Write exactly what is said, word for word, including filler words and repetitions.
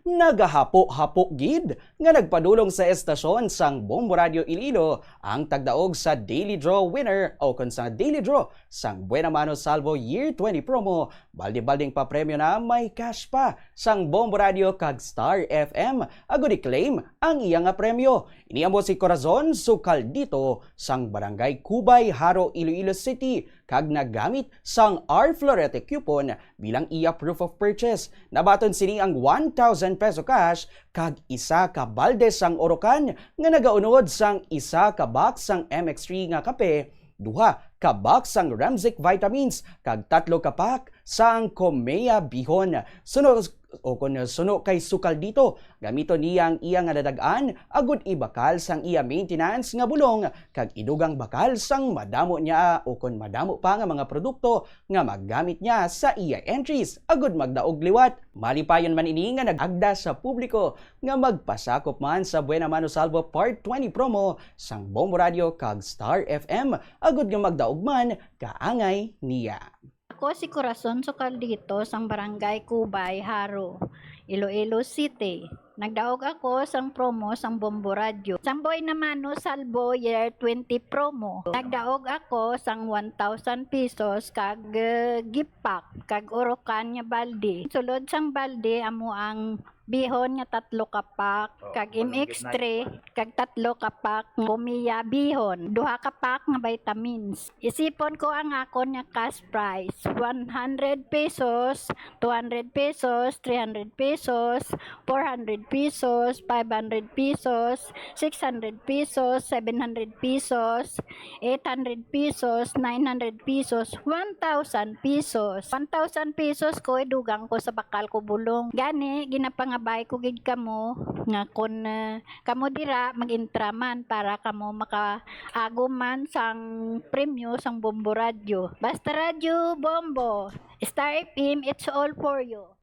Nagahapo-hapo gid nga nagpadulong sa estasyon sang Bombo Radio Iloilo ang tagdaog sa Daily Draw winner o kon sa Daily Draw sang Buena Mano Salvo Year twenty promo. Balde-balding papremyo na, may cash pa sang Bombo Radio kag Star F M agud i-claim ang iya nga premyo. Ini amo si Corazon Sukaldito sang Barangay Cubay, Jaro, Iloilo City, kag nagamit sang R Florete coupon bilang iya proof of purchase. Nabaton sini ang one thousand peso cash kag isa ka balde sang Orocan nga nagaunod sang isa ka box sang M X three nga kape, duha ka box sang Ramzik vitamins, kag tatlo ka pack sang Comea Bihon. Suno, o kon suno kay Sukaldito, gamiton niya ang iya nga nadag-an agud ibakal sang iya maintenance nga bulong kag idugang bakal sang madamo niya o kon madamo pa nga mga produkto nga magamit niya sa iya entries agud magdaog liwat. Malipayon man ini nga nag-agda sa publiko nga magpasakop man sa Buena Mano Salvo Part twenty promo sang Bombo Radio kag Star F M agud nga magdaog man kaangay niya. Ako si Corazon Sukaldito sang Barangay Cubay, Jaro, Iloilo City. Nagdaog ako sang promo sang Bombo Radio. Sang Buena Mano Salvo Year twenty promo. Nagdaog ako sang one thousand pesos kag, eh, gift pack kag Orocan nga balde. Sulod sang balde amo ang Bihon nga tatlo ka pack, oh, kag M X three, kag tatlo ka pack nga Comea Bihon, duha ka pack nga vitamins. Isipon ko ang akon nga cash prize, one hundred pesos, two hundred pesos, three hundred pesos, four hundred pesos, five hundred pesos, six hundred pesos, seven hundred pesos, eight hundred pesos, nine hundred pesos, one thousand pesos. One thousand pesos ko idugang ko sa bakal ko bulong. Gani, ginapangabay ko gid kamo nga kun, eh, kamo dira mag-intra man para kamo makaagom man sang premyo sang Bombo Radyo. Basta Radyo, Bombo! Star F M, it's all for you.